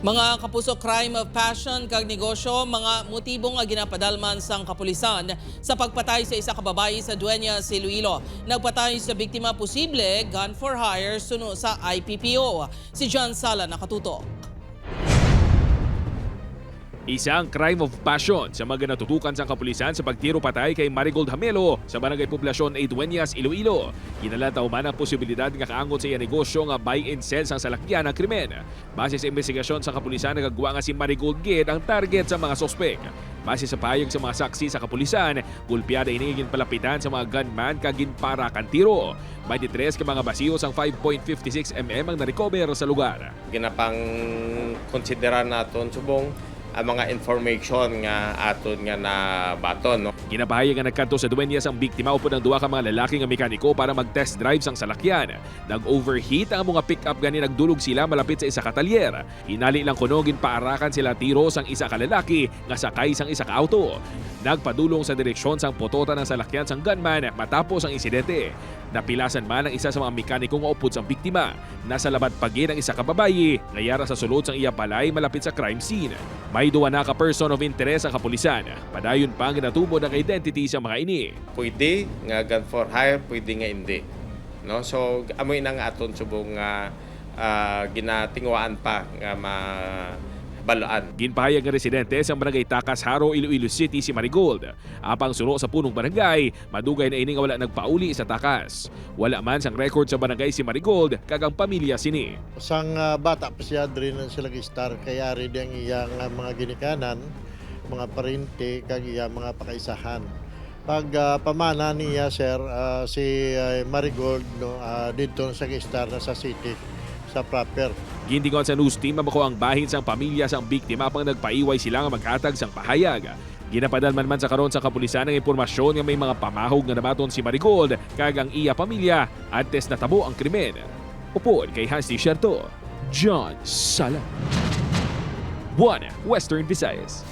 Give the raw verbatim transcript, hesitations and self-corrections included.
Mga kapuso, crime of passion kag negosyo, mga motibo nga ginapadalman sang kapulisan sa pagpatay sa isa ka babayi sa Dueñas, Iloilo. Nagpatay sa biktima, posible gun for hire, suno sa I P P O. Si John Sala nakatutok. Isa ang crime of passion sa mga natutukan sang kapulisan sa pagtiro patay kay Marigold Hamelo sa Barangay Poblacion A, Dueñas, Iloilo. Ginalantaw man ang posibilidad nga kaangot sa iya negosyo nga buy and sell sang salakyan ang krimen. Base sa imbestigasyon sa kapulisan, nagagwa nga si Marigold gid ang target sa mga suspek. Base sa pahayag sa mga saksi sa kapulisan, gulpiada ini nga ginpalapitan sa mga gunman kag ginparakan tiro. Twenty-three ka mga basiyo sang five point fifty six M M ang na-recover sa lugar. Ginapang-konsidera naton subong ang mga information nga aton nga nabaton, no? Ginapahayag nga nagkadto sa Dueñas ang biktima upod ang duha ka mga lalaki nga mekaniko para mag-test drive sang salakyan. Nag-overheat ang amo nga pick-up, gani nagdulog sila malapit sa isa ka talyer. Hinali lang kuno ginpaarakan sila tiro sang isa ka lalaki nga sakay sang isa ka auto. Nagpadulong sa direksyon sang putotan ang salakyan sang gunman matapos ang insidente. Napilasan man ang isa sa mga mekaniko nga upod sang biktima. Nasa labat pa gid ang isa ka babayi nga yara sa sulod sang iya balay malapit sa crime scene. May duha na ka person of interest ang kapulisan. Padayon pa ang ginatubod ang identity sa mga ini. Pwede nga gun for hire, pwede nga hindi. No? So, amoy na nga aton subong nga, ah, ginatinguhaan pa nga mabaluan. Ginpahayag nga residente sa Barangay Takas, Jaro, Iloilo City si Marigold. Apang suno sa punong barangay, madugay na ini nga wala nagpauli sa takas. Wala man sang record sa barangay si Marigold kag ang pamilya sini. Sang, ah, bata pa siya, diri na sila gi-start, kay ari di ang iyang, ah, mga ginikanan, mga parente, kag iya mga pakaisahan. Pag, ah, pamana niya, sir, ah, si, ah, Marigold, no, ah, didto na sa gi-start na sa city, sa proper. Gindingon sa news team nga makuha ang bahin sang pamilya sang biktima apang nagpaiway sila nga maghatag sang pahayag. Ginapadalman man sa karon sa kapulisan ang impormasyon nga may mga pamahog nga nabaton si Marigold kag ang iya pamilya antes natabo ang krimen. Upod kay Hans Desierto, John Sala, One Western Visayas.